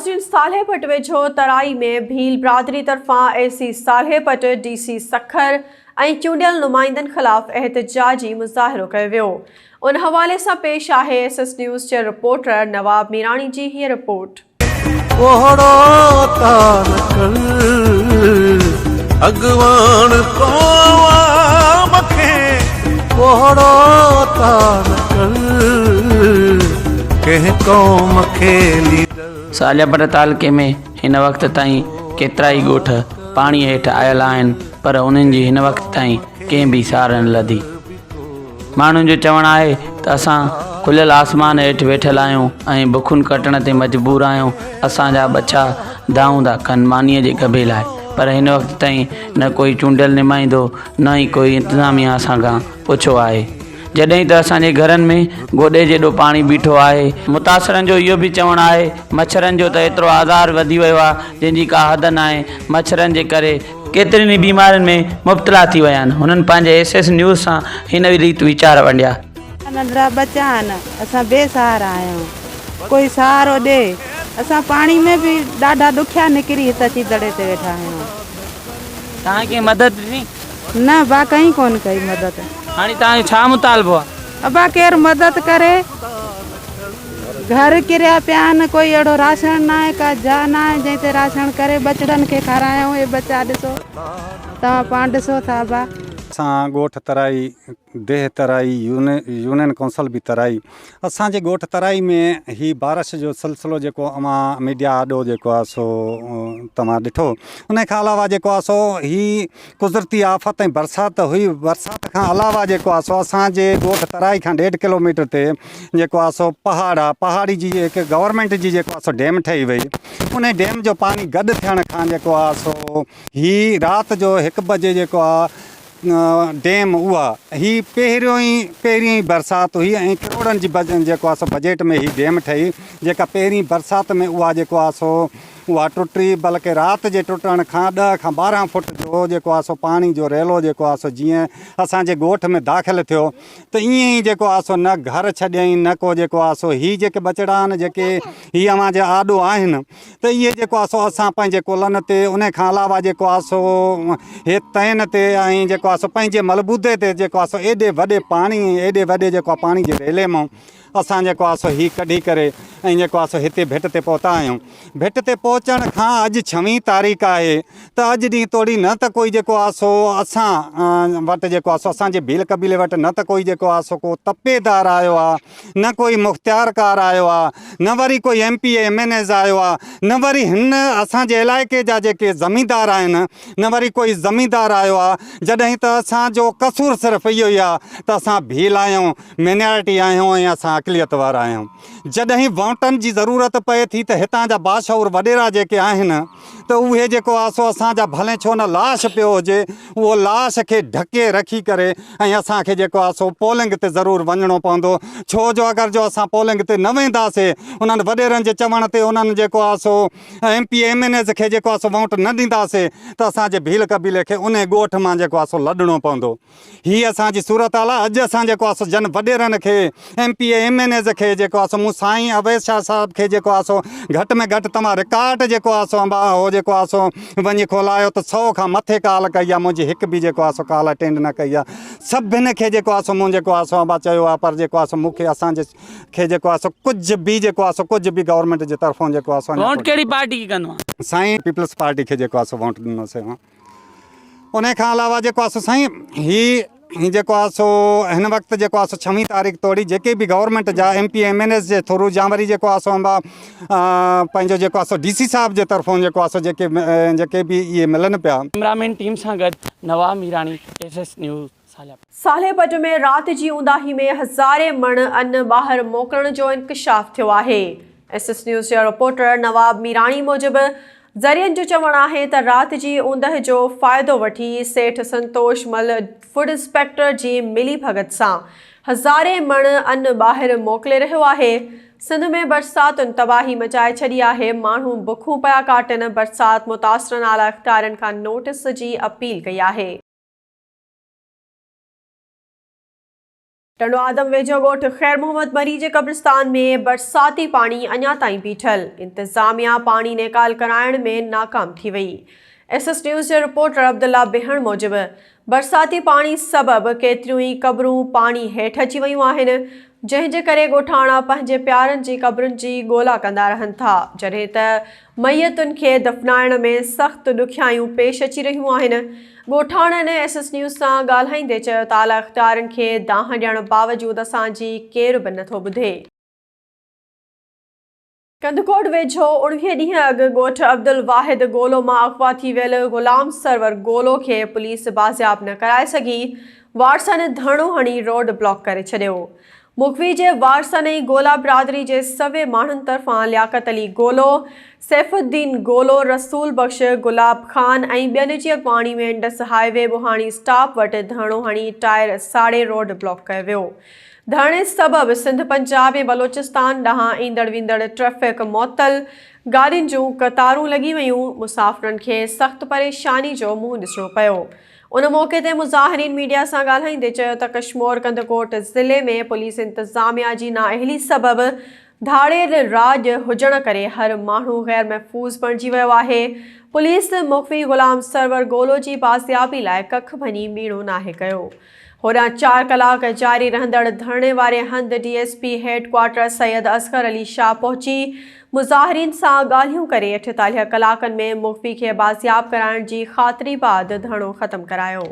ناظرين صالح پٽ ويجهو ترائي ۾ ڀيل برادري طرفان A C Saleh Pat, D C Sukkur ۽ چونڊيل نمائندن خلاف احتجاجي مظاهرو ڪيو ويو. ان حوالي سان پيش آهي ايس ايس نيوز جي رپورٽر نواب ميراڻي جي هيء رپورٽ. پوڙو تان ڪر اڳواڻ قوم کي پوڙو تان ڪر ڪنهن قوم کي ليڊر. ساليپٽ تعلقي ۾ هن وقت تائين ڪيترائي ڳوٺ پاڻي هيٺ آيل آهن پر انهن جي هن وقت تائين ڪنهن به سار نه لڌي. ماڻهن جو چوڻ آهي ته اسان کليل آسمان هيٺ ويٺل آهيون ۽ بکن ڪٽڻ تي مجبور آهيون، اسان جا ٻچا دانهون ٿا ڪن مانيء جي ڳڀي لاء پر هن وقت تائين نه ڪوئي چونڊيل نمائندو نه ئي ڪوئي انتظاميا اسان کان پڇيو آهي. جڏهن ته اسان جي گهرن ۾ گوڏي جيڏو پاڻي بيٺو آهي. متاثرن جو اهو به چوڻ آهي مڇرن جو ته ايترو آزار وڌي ويو آهي جنهن جي ڪا حد ناهي، مڇرن جي ڪري ڪيترين ئي بيمارين ۾ مبتلا ٿي ويا آهن، هنن پنهنجي ايس ايس نيوز سان هن ريت ويچار ونڊيا. ننڍڙا ٻچا آهن اسان بي سهارا آهيون ڪوئي سهارو ڏي اسان پاڻي ۾ به ڏاڍا ڏکيا نڪري هت اچي دڙي تي ويٺا آهيون. توهان ڪنهن مدد ڏني؟ نه ابا ڪنهن ڪونه ڪئي مدد. هاڻي توهان جو ڇا مطالبو آهي؟ ابا ڪير مدد ڪري گهر ڪريا پيا آهن ڪوئي اهڙو راشڻ ناهي ڪا جاء ناهي جنهن تي راشڻ ڪري ٻچڙن کي کارايون اهي ٻچا ڏسو توهان پاڻ ڏسو ٿا ابا. اسان ڳوٺ ترائي ديهه ترائي يونين ڪونسل به ترائي اسان جي ڳوٺ ترائي ۾ هي بارش جو سلسلو جيڪو اوهان ميڊيا آڏو جيڪو آهي سو توهان ڏٺو ان کان علاوه جيڪو آهي سو هي قدرتي آفت ۽ برسات هئي برسات کان علاوه جيڪو آهي سو اسان جي ڳوٺ ترائي کان ڏيڍ ڪلو ميٽر تي جيڪو آهي سو پهاڙ آهي پهاڙي جي هڪ گورنمينٽ جي جيڪو آهي سو ڊيم ٺهي وئي ان ڊيم جو پاڻي گڏ ٿيڻ کان جيڪو آهي سو هي رات جو هڪ بجي جيڪو آهي ڊيم اها هي پهريون ئي پهرين ئي برسات هئي ۽ ڪروڙن جي جيڪو آهي سو بجيٽ ۾ هي ڊيم ٺهي جيڪا پهرين برسات ۾ اها جيڪو آهي سو اها ٽٽي بلڪه رات جي ٽٽڻ کان ڏهه کان 12 فوٽ جو جيڪو آهي سو پاڻي جو ريلو جيڪو آهي سو جيئن اسان جي ڳوٺ ۾ داخل ٿيو ته ائين ئي جيڪو آهي سو نه گهر ڇڏيائين نه ڪو جيڪو آهي سو هي جيڪي ٻچڙا آهن جيڪي هي اوهان جي آڏو آهن ته اهي جيڪو آهي سو اسان پنهنجي ڪلهن تي انهي کان علاوه جيڪو آهي سو هي تين تي ۽ جيڪو آهي سو پنهنجي ملبودي تي جيڪو آهي سو ايڏي وڏي پاڻي ۽ ايڏي وڏي جيڪو آهي پاڻي جي ريلي مان اسان جيڪو آهي سو هي ڪڍي ڪري ۽ جيڪو آهي سو هتي ڀٽ تي پهتا آهيون ڀٽ تي پهچڻ کان اڄ ڇويهين تاريخ آهي ته اڄ ڏينهن توڙي نه ته ڪوئي جيڪو آهي سو اسان وٽ جيڪو آهي سو اسان جي ڀيل قبيلي وٽ نه ته ڪوئي جيڪو آهي سو ڪو تپيدار آيو آهي نه ڪوئي مختيارڪار آيو آ، نه وري ڪوئي M P A M N As آيو آ، نه وري هن اسان جي علائقي جا جيڪي زميندار آهن نه وري ڪوئي زميندار آيو آ، جڏهن ته اسان جو قصور صرف اهو ئي آ ته اسان ڀيل آهيون، مينارٽي آهيون ۽ اسان اقليت وارا آهيون. جڏهن ووٽن جي ضرورت پئي ٿي ته هتان جا باشعور وڏيرا جيڪي آهن ته اهي جيڪو آ سو اسان جا ڀلين ڇو نه لاش پيو هجي اهو لاش کي ڍڪي رکي ڪري ۽ اسان کي جيڪو آ سو پولنگ تي ضرور وڃڻو پوندو ڇو جو اگر جو اسان پولنگ تي نه وينداسي انهن وڏيرن جي چوڻ تي انهن جيڪو آ سو M P M N As کي جيڪو آ سو ووٽ نه ڏينداسي ته اسان جي ڀيل قبيلي کي انهي ڳوٺ مان جيڪو آ سو لڏڻو پوندو. هي اسان جي صورتحال آهي اڄ اسان جيڪو آهي سو جن وڏيرن کي M P A M N As کي جيڪو آهي سو مون سائين اويس شاهه صاحب کي جيڪو آهي سو گهٽ ۾ گهٽ توهان رڪارڊ جيڪو آهي سو انبا هو جيڪو آهي سو وڃي کولايو ته سو کان مٿي ڪال ڪئي آهي منهنجي هڪ به جيڪو آهي سو ڪال اٽينڊ نه ڪئي آهي سڀن کي جيڪو آهي سو مون جيڪو آهي سو انبا چيو آهي پر جيڪو آهي سو مون کي اسان جي کي جيڪو آهي سو ڪجهه به جيڪو آهي سو ڪجهه به گورنمينٽ جي طرفون جيڪو آهي سو ووٽ ڪهڙي پارٽي کي ڪندو آهين؟ سائين پيپلز پارٽي کي جيڪو آهي سو ووٽ ڏنوسين. انهي کان علاوه جيڪو آهي سو سائين هي هي جيڪو آهي سو هن وقت جيڪو آهي سو ڇويهين تاريخ توڙي جيڪي به گورنمينٽ جا M P M N S جي ٿرو يا وري جيڪو آهي سو انبا پنهنجو جيڪو آهي سو ڊي سي صاحب جي طرفون جيڪو آهي سو جيڪي جيڪي به اهي ملن پيا. ڪئميرا مين ٽيم سان گڏ Nawab Mirani, S S news, Saleh. Saleh Pat ۾ رات جي اونداهي ۾ هزارين مڻ ان ٻاهر موڪلڻ جو انڪشاف ٿيو آهي. ايس ايس نيوز جي رپورٽر نواب ميراڻي موجب ذريعن جو چوڻ آهي ته رات جي اوندهه جو فائدو وٺي سيٺ سنتوش مل فوڊ انسپيڪٽر جي ملي ڀڳت سان هزارين مڻ ان ٻاهر موڪلي رهيو آهي. سنڌ ۾ برساتن تباهي مچائي ڇڏي آهي، ماڻهو بکون پيا ڪاٽن، برسات متاثرن اعليٰ اختيارين کان نوٽيس جي اپيل ڪئي آهي. ٽنڊو آدم ويجهو ڳوٺ خير محمد مري جي قبرستان ۾ برساتي پاڻي اڃا تائين بيٺل، انتظاميا پاڻي نيڪال ڪرائڻ ۾ ناڪام ٿي وئي. ايس ايس نيوز جي رپورٽر عبدالله بيهڻ موجب برساتي پاڻي سبب ڪيتريون ئي قبرون پاڻي هيٺ اچي ويون آهن، جنهن جي ڪري ڳوٺاڻا پنهنجي پيارن جي قبرن جي ڳولا ڪندا رهن ٿا، جڏهن ته ميتن کي دفنائڻ ۾ سخت ڏکيائيون پيش اچي رهيون آهن. ڳوٺاڻن ايس ايس نيوز سان ڳالهائيندي چيو ته اعليٰ اختيارين کي دانهن ڏيڻ باوجود اسان جي ڪير به نٿو ٻڌي. ڪنڌڪوٽ ويجهو 19 ڏينهن اڳ ڳوٺ عبدالواحد گولو مان اغوا ٿي ويل غلام سرور گولو کي پوليس بازياب نه ڪرائي سگهي، وارثن ڌرڻو هڻي روڊ بلاڪ ڪري ڇڏيو. مغوي جي وارثن ۽ گولا برادري جي سوين ماڻهن طرفان لياقت علي گولو، سيف الدين گولو، رسول بخش، گلاب خان ۽ ٻين جي اڳواڻي ۾ انڊس هاء وي ٻوهاڻي اسٽاپ وٽ ڌرڻو هڻي ٽائر ساڙي روڊ بلاڪ ڪيو ويو. ڌرڻي سبب سنڌ، پنجاب ۽ بلوچستان ڏانهن ايندڙ ويندڙ ٽريفڪ معطل، گاڏين جون قطارون لڳي ويون، مسافرن کي سخت پريشاني جو منهن ڏسڻو پيو. ان موقعي تي مظاهرين ميڊيا سان ڳالهائيندي چيو ته ڪشمور ڪنڌڪوٽ ضلعي ۾ پوليس انتظاميا جي نااهلي سبب ڌاڙيل راڄ هجڻ ڪري هر ماڻهو غير محفوظ بڻجي ويو آهي، پوليس مغوي غلام سرور گولو جي بازيابي لاء ڪک ڀڃي ٻيڻو ناهي ڪيو. هوڏانهن چار ڪلاڪ جاري رهندڙ ڌرڻي واري هنڌ D S P headquarter Syed Asghar Ali Shah پهچي مظاهرين سان ڳالهيون ڪري 48 ڪلاڪن ۾ مغوي کي بازياب ڪرائڻ جي خاطري بعد ڌرڻو ختم ڪرايو.